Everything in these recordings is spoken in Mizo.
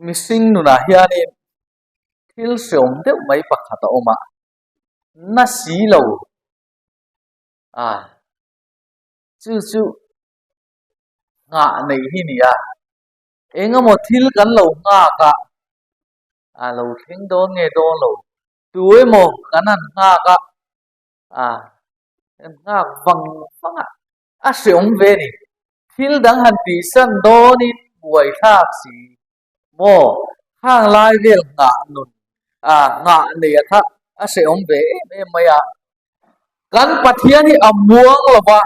Mihring nunah hianin thil hreawm deuh mai pakhat a awm a, na si lo a, chu chu nghah neih hi ni a, eng emaw thil kan lo nghak a, a lo thleng dawn nge dawn lo, tu emaw kan han nghak a, a kan nghak vang vang a, a hreawm ve a ni. Thil dang han tihsan dawnin buai thlak si maw? Khang lai vel nghah nun a nghah nei a kha a hrehawm ve em em mai a. Kan Pathian hi a muang lo va,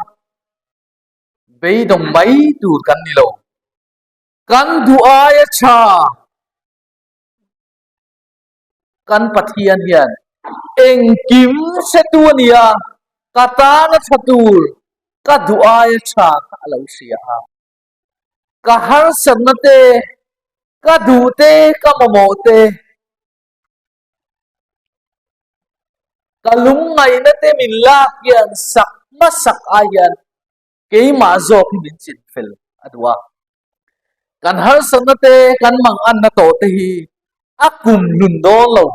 beidawng mai tur kan ni lo. Kan duh aia tha. Kan Pathian hian engkim hretu a ni a, ka tana tha tur ka duh aia tha kha a lo hria a. Ka harsatna te, ka duh te, ka mamawh te, ka lungngaihna te min lak hian sak hmasak ai hian keimah zawk hi min chin fel a duh a. Kan harsatna te, kan manganna tawh te hi a kum hlun dawn lo.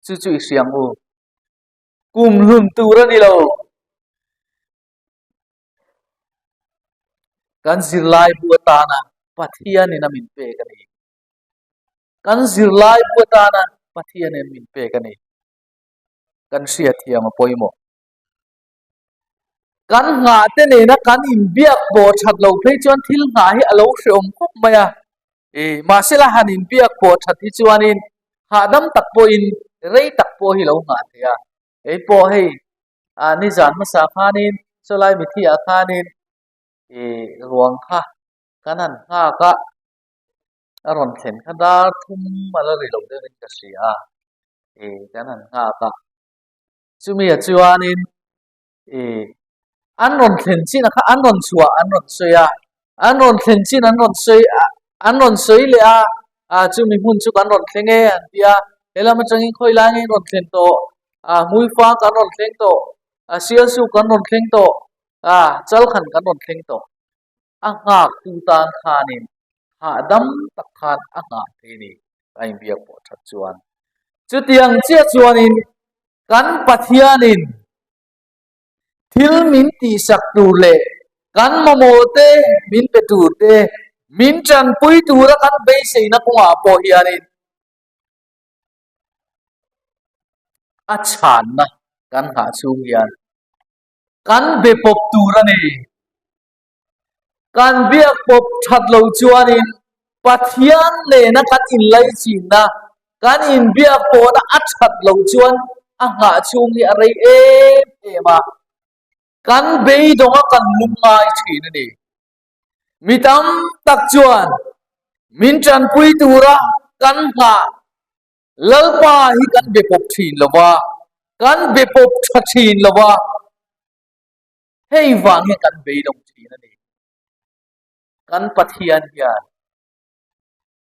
Chu chu i hria ang u. Kum hlun tur a ni lo. Kan zirlai bu atana Pathianin a min pek a ni. Kan zirlai bu atana Pathianin min pek a ni. Kan hriatthiam a pawimawh. Kan nghah te nena kan inbiak pawh that loh phei chuan thil nghah hi a lo hreawm khawp mai a. I mahsela han inbiak pawh that hi chuanin hahdam tak pawhin rei tak pawh hi lo nghah thei a. Kei pawh hei a nizan hmasa khanin chawlai mithi ah khanin i ruang kha kan han nghak a, a rawn thlen kha dar thum a la ri lo deuhin ka hria a, i kan han nghak a. Chumi ah chuanin ih an rawn thlen chin a kha an rawn chhuah an rawn sawi a, an rawn thlen chin an rawn sawi a an rawn sawi leh a, ah chumi hmun chu kan rawn thleng e an ti a, helam atangin khawi lai nge in rawn thlen tawh, ah hmuifa kan rawn thleng tawh, ah sialsuk kan rawn thleng tawh, ah chalkhan kan rawn thleng tawh. A nghak tu tan khanin hahdam tak khan a nghah thei a ni a inbiak pawh that chuan. Chutiang chiah chuanin kan Pathianin thil min tihsak tur leh kan mamawh te min pe tur te, min tanpui tura kan beiseina kawngah pawh hianin a chhanna kan nghah chhung hian kan be pawp tur a ni. Kan biak pawp that lo chuanin Pathian nena kan inlaichinna, kan inbiak pawhna a that lo chuan a nghah chhung hi a rei em em a, kan beidawnga kan lungngai thin a ni. Mi tam tak chuan min tanpui tura kan nghah Lalpa hi kan be pawp thin lo va, kan be pawp tha thin lo va. Hei vang hian kan beidawng thin a ni. Kan Pathian hian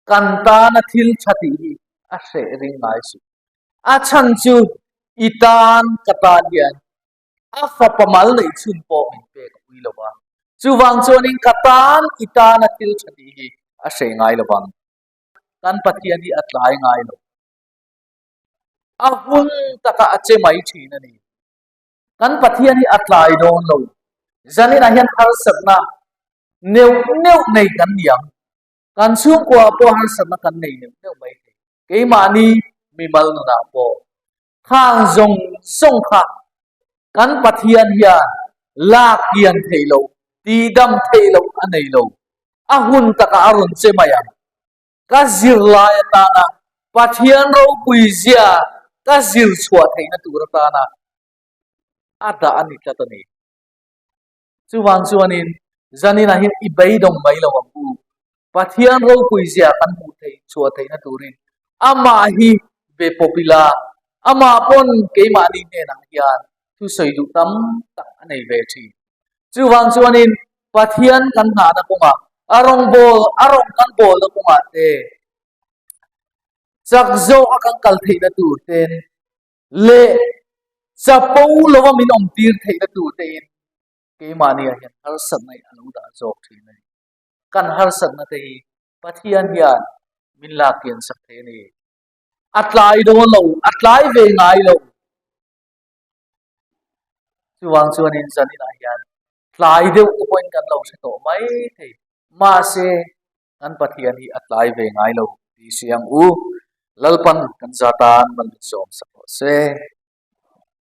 kan tana thil tha tih hi a hreh ring ngai suh. A chhan chu i tan ka tan hian a fapa mal neih chhun pawh min pek a pui lo va. Chuvang chuanin ka tan i tana thil tha tih hi a hreh ngai lo vang. Kan Pathian hi a tlai ngai lo. A hun takah a che mai thin a ni. Kan Pathian hi a tlai dawn lo. Zaninah hian harsatna neuh neuh nei kan ni ang. Kan chhungkuaah pawh harsatna kan nei neuh neuh mai thei. Keimahni mimal nunah pawh khang zawng zawng kha kan Pathian hian lak kian thei lo, tihdam thei lo a nei lo. A hun takah a rawn che mai ang. Ka zirlai atana Pathian ropui zia ka zir chhuah theihna tur atana a dah a ni tlat a ni. Chuvang chuanin zaninah hian i beidawng mai lo ang u. Pathian ropui zia kan hmuh theih chhuah theihna turin amah hi be pawp ila, amah pawn keimahni hnenah hian thusawi duh tam tak a nei ve thin. Chuvang chuanin Pathian kan nghahna kawngah, a rawngbâwl, a rawng kan bâwlna kawngah te, chak zawka kan kal theihna tur ten leh chapo lova min awmtir theihna tur tein keimahniah hian harsatna hi a lo dah zawk thin a ni. Kan harsatna te hi Pathian hian. Min lak kian sak thei a ni. A tlai dawn lo, a tlai ve ngai lo. Chuvang chuanin zaninah hian tlai deuh te pawhin kan lo hre tawh mai thei. Mahse, kan Pathian hi a tlai ve ngai lo tih hria ang u. Lalpan kan zatan mal min sawm sak rawh se.